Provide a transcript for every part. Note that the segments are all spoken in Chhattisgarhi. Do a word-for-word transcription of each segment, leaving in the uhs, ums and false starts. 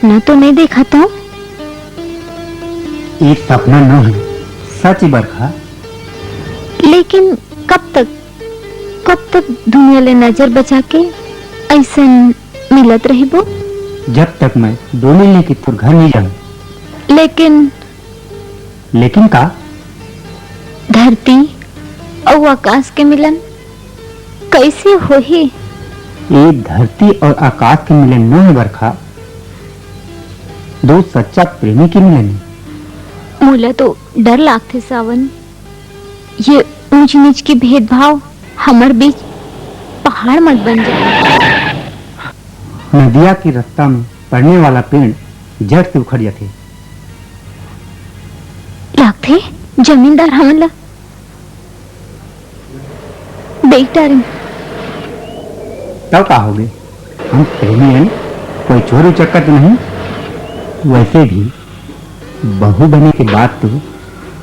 सपना तो नहीं देखा था। ये सपना नोहे, सच ए बरखा। लेकिन कब तक, कब तक दुनिया ले नजर बचा के अइसन मिलत रहिबो? जब तक मैं डोली लेके तोर घर नहीं जाऊं। लेकिन लेकिन का? धरती अउ आकाश के मिलन कइसे होही? ये धरती अउ आकाश के मिलन नोहे बरखा, दो सच्चा प्रेमी के मिलन ए। मोला तो डर लागथे सावन, ये ऊंच नीच के भेदभाव हमर बीच पहाड़ मत बन जाए। नदिया के रास्ता में पड़ने वाला पेड़ जड़ से उखड़ जाथे। लागथे जमींदार हमन ला देख डारिन। तब का होगे? हम प्रेमी हन, कोई चोर उचक्का तो नहीं। वैसे भी बहू बने के बाद तो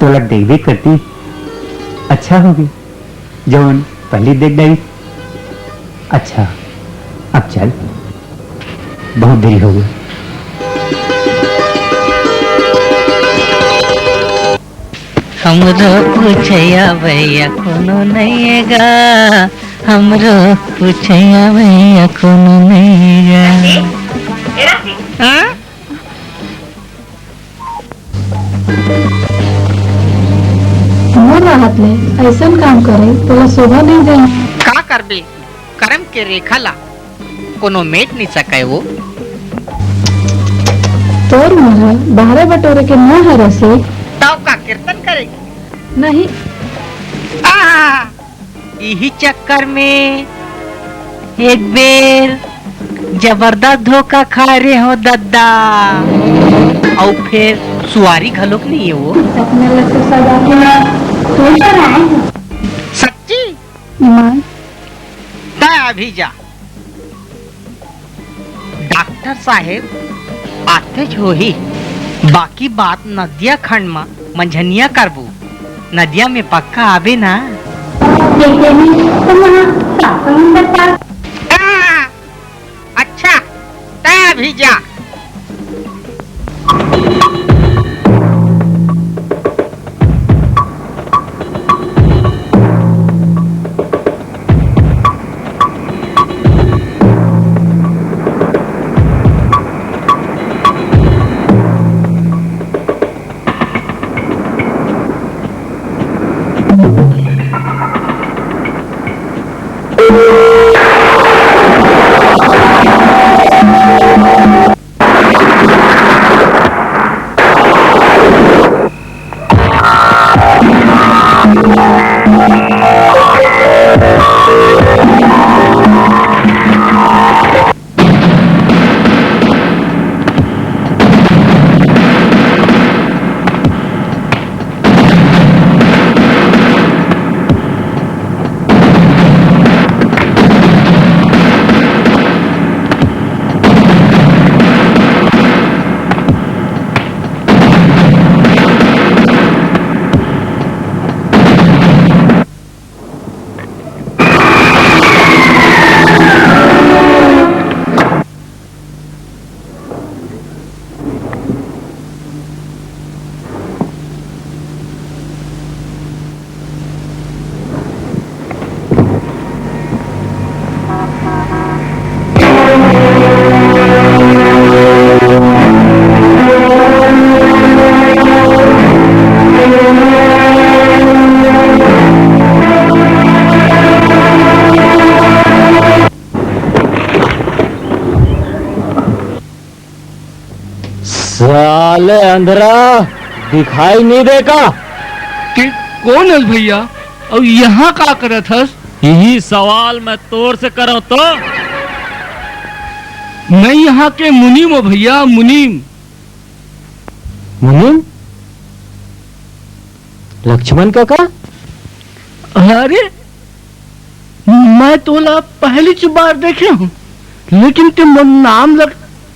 तोला देखबे करती। अच्छा होगे जौन पहली देख डारिस। अच्छा, अब चल, बहुत देरी हो गई। हमरो पूछैया भैया कोनो नैया गा, हमरो पूछैया भैया कोनो नैया गा। हाँ? मोर रहत ले अइसन काम करे तोला शोभा नहीं देना। का करबे, करम के रेखा ला कोनो मेट नहीं सके वो। तोर मुंह बाहरे बटोरे के मुंह है रसिक। तब का कीर्तन करे? नहीं। आहा! इही चक्कर में एक बेर जबरदस्त धोखा खा रहे हो दद्दा। अउ फिर सुवारी घलोक नहीं है वो। सपने लग तो सदा के तू तो नहीं। सच्ची? माँ। तै अभी जा। डॉक्टर साहेब आतेच होही, बाकी बात नदिया खंड म मंझनिया करबू। नदिया में पक्का आबे ना? बेटे ने तो वहाँ साफ समुंदर पार। आ, अच्छा, तै अभी जा। साले अंधरा, दिखाई नहीं दे का? ते कौन हस भैया? अउ यहाँ का करत हस? यही सवाल मैं तोर से करंव तो। मैं यहाँ के मुनीम हो भैया, मुनीम। मुनीम? लक्ष्मण काका? अरे, मैं तोला पहली च बार देखे हूँ, लेकिन ते मोर नाम ला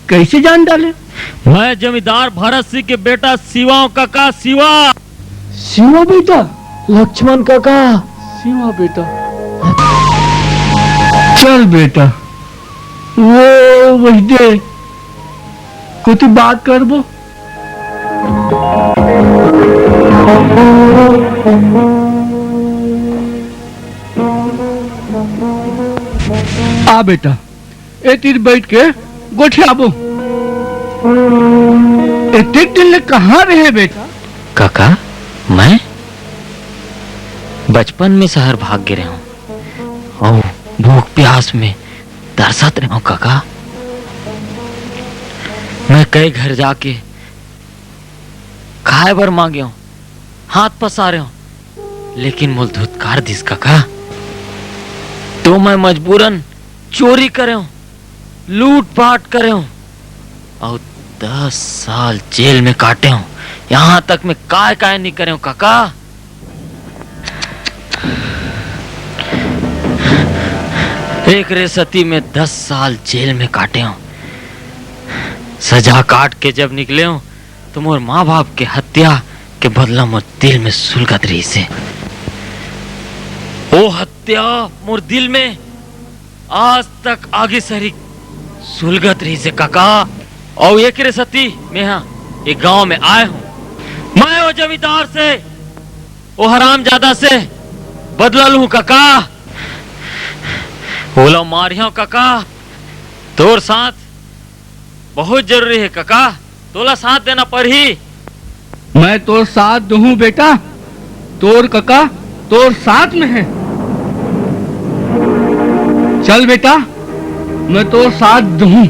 कैसे जान डाले? मैं जमींदार भरत सिंह के बेटा शिवा हूँ काका, शिवा। शिवा बेटा, लक्ष्मण काका। शिवा बेटा, चल बेटा, वो वही दे। कुछ बात करबो। आ बेटा, ए तीर बैठ के गोठियाबो। एतेक दिन ले कहाँ रहे बेटा? काका, मैं बचपन में शहर भाग गे रहेंव अउ भूख प्यास में तरसत रहेंव काका। मैं कई घर जाके खाए बर मांगेंव, हाथ पसारेंव, लेकिन मोला धुतकार दिस काका। तो मैं मजबूरन चोरी करेंव, लूटपाट करेंव अउ दस साल जेल में काटेंव। यहाँ तक मैं काय काय नहीं करेंव काका। एकरे सेती मैं दस साल जेल में काटेंव। सजा काट के जब निकलेंव तो मोर माँ बाप के हत्या के बदला मोर दिल में सुलगत रहिस हे। ओ हत्या मोर दिल में आज तक आगी सरीक सुलगत रहिस हे काका। अउ एकरे सेती मेंहा ए गांव में आए हंव। मैं ओ जमींदार से, ओ हरामजादा से बदला लूं काका। ओला मारिहंव काका। तोर साथ बहुत जरूरी हे काका, तोला साथ देना पड़ही। मैं तोर साथ दुहूं बेटा, तोर कका तोर साथ में हे। चल बेटा, मैं तोर साथ दुहूं।